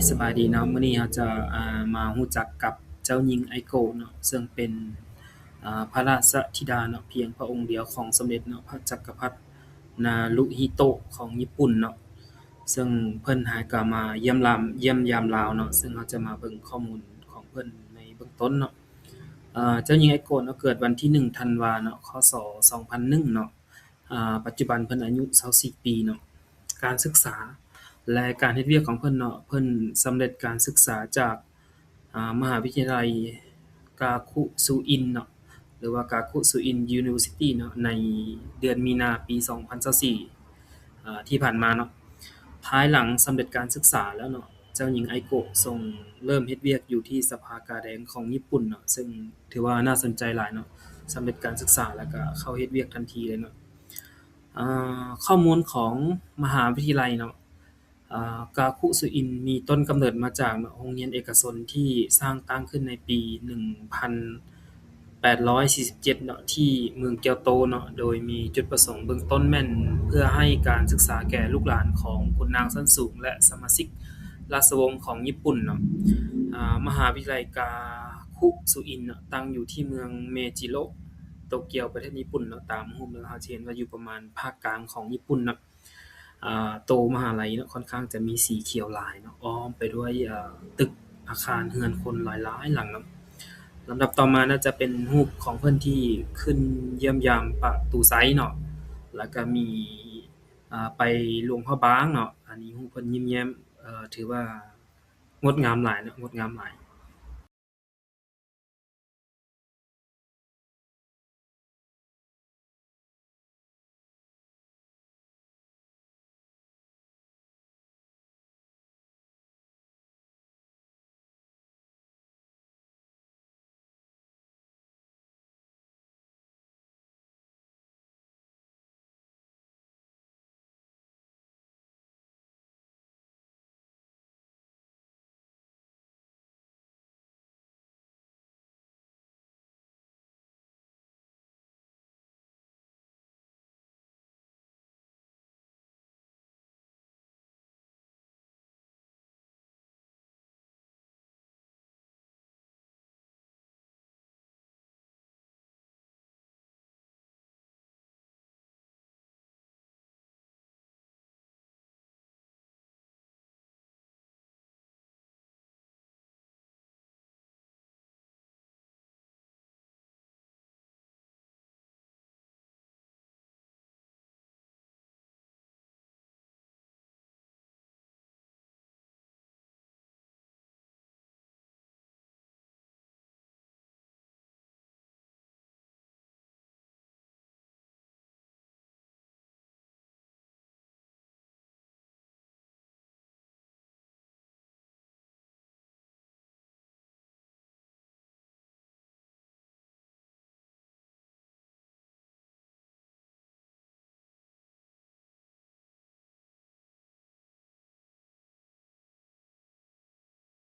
ສະບາຍດີເນາະ, ມື້ນີ້ເຮົາຈະ ອ່າ ມາຮູ້ຈັກກັບເຈົ້າຍິງໄອໂກະເນາະ, ເຊິ່ງເປັນ ອ່າ ພະລາຊະທິດາເນາະ ພຽງພະອົງດຽວຂອງສົມເດັດເນາະ ພະຈັກກະພັດນາຣູຮິໂຕະຂອງຍີ່ປຸ່ນເນາະ, ເຊິ່ງເພິ່ນຫາກໍມາຢ້ຽມລາມ ຢ້ຽມຢາມລາວເນາະ, ເຊິ່ງເຮົາຈະມາເບິ່ງຂໍ້ມູນຂອງເພິ່ນໃນເບື້ອງຕົ້ນເນາະ. ເຈົ້າຍິງໄອໂກະເນາະ ເກີດວັນທີໜຶ່ງ ທັນວາເນາະ ຄ.ສ. ສອງພັນໜຶ່ງເນາະ. ອາ ປັດຈຸບັນເພິ່ນອາຍຸຊາວສີ່ປີເນາະ. ການສຶກສາ ແລະ ການເຮັດວຽກຂອງເພິ່ນເນາະ, ເພິ່ນສຳເລັດການສຶກສາຈາກ ອາ ມະຫາວິທະຍາໄລກາຄຸຊູອິນເນາະ ຫຼືວ່າ Gakushuin University ເນາະ ໃນເດືອນມີນາ ປີ ສອງພັນຊາວສີ່ ອາ ທີ່ຜ່ານມາເນາະ. ພາຍຫຼັງສຳເລັດການສຶກສາແລ້ວເນາະ, ເຈົ້າຍິງໄອໂກະຊົງເລີ່ມເຮັດວຽກຢູ່ທີ່ສະພາກາແດງຂອງຍີ່ປຸ່ນເນາະ, ເຊິ່ງຖືວ່າໜ້າສົນໃຈຫຼາຍເນາະ, ສຳເລັດການສຶກສາແລ້ວກໍເຂົ້າເຮັດວຽກທັນທີເລີຍເນາະ. ອາ ຂໍ້ມູນຂອງມະຫາວິທະຍາໄລເນາະ, ອາ ກາຄຸຊູອິນມີຕົ້ນກຳເນີດມາຈາກເນາະ ໂຮງຮຽນເອກະຊົນທີ່ສ້າງຕັ້ງຂຶ້ນໃນປີໜຶ່ງພັນແປດຮ້ອຍສີ່ສິບເຈັດເນາະ ທີ່ເມືອງກຽວໂຕເນາະ, ໂດຍມີຈຸດປະສົງເບື້ອງຕົ້ນແມ່ນເພື່ອໃຫ້ການສຶກສາແກ່ລູກຫຼານຂອງຂຸນນາງຊັ້ນສູງ ແລະ ສະມາຊິກລາຊະວົງຂອງຍີ່ປຸ່ນເນາະ. ອາ ມະຫາວິທະຍາໄລກາຄຸຊູອິນເນາະ ຕັ້ງຢູ່ທີ່ເມືອງເມຈິໂລະ ໂຕກຽວ ປະເທດຍີ່ປຸ່ນເນາະ. ຕາມຮູບແລ້ວເຮົາຈະເຫັນວ່າຢູ່ປະມານພາກກາງຂອງຍີ່ປຸ່ນເນາະ. ອາ ໂຕມະຫາໄລເນາະ ຄ່ອນຂ້າງຈະມີສີຂຽວຫຼາຍເນາະ, ອ້ອມໄປດ້ວຍ ອາ ຕຶກອາຄານເຮືອນຄົນຫຼາຍໆຫຼັງເນາະ. ລຳດັບຕໍ່ມາເນາະ ຈະເປັນຮູບຂອງເພິ່ນທີ່ຂຶ້ນຢ້ຽມຢາມປະຕູໄຊເນາະ, ແລ້ວກໍມີ ອາ ໄປຫຼວງພະບາງເນາະ, ອັນນີ້ຮູບເພິ່ນຍິ້ມແຍ້ມ ເອີ ຖືວ່າງົດງາມຫຼາຍເນາະ, ງົດງາມຫຼາຍ.